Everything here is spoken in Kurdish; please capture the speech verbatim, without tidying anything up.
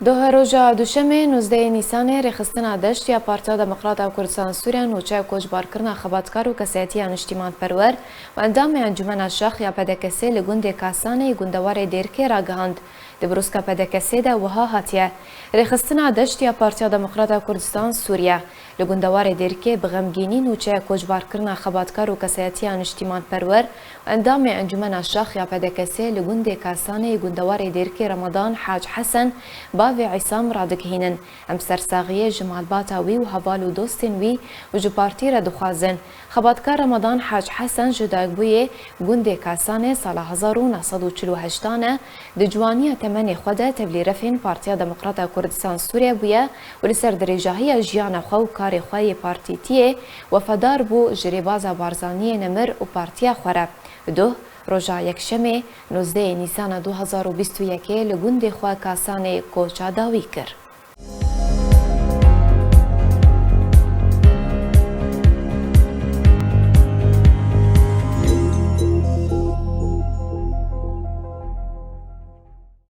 Doha roja Duşemê, nozdehê Nîsanê, rêxistina deşt ya Partiya Demokrata Kurdistan Sûriye nûçe koçbarkirina xebatkar û kesayetiya niştîmanperwer û endamê Encûmena Şax ya P D K S li gundê Kasanê yê gundewarê Dêrikê ragihand. Di birûska P D K S de wiha hatiye: Rêxistina deşt ya Partiya Demokrata Kurdistan Sûriye li gundewarê Dêrikê bi xemgînî nûçe koçbarkirina xebatkar û kesayetiya niştîmanperwer û endamê Encûmena Şax ya P D K S li gundê Kasanê yê gundewarê Dêrikê Ramadan Hac Hesen, bavê Îsam radigihînin. Em sersaxiyê ji malbata wî û heval û dostên wî û ji partî re dixwazin. Xebatkar Ramadan Hac Hesen ji dayikbûyê gundê Kasanê sala hezar û neh sed û çil û heştan e, di ciwaniya temenê xwe de tevlîrefên Partiya Demokrata Kurdistan Sûriye bûye û li ser dirêjahiya jiyana xwe û karê xwe yê partîtiyê wefadar bû ji rêbaza Barzaniyê nemir û partiya xwe re. Duh roja Yekşemê, nozdehê Nîsana du hezar û bîst û yekê li gundê xwe Kasanê koça dawî kir.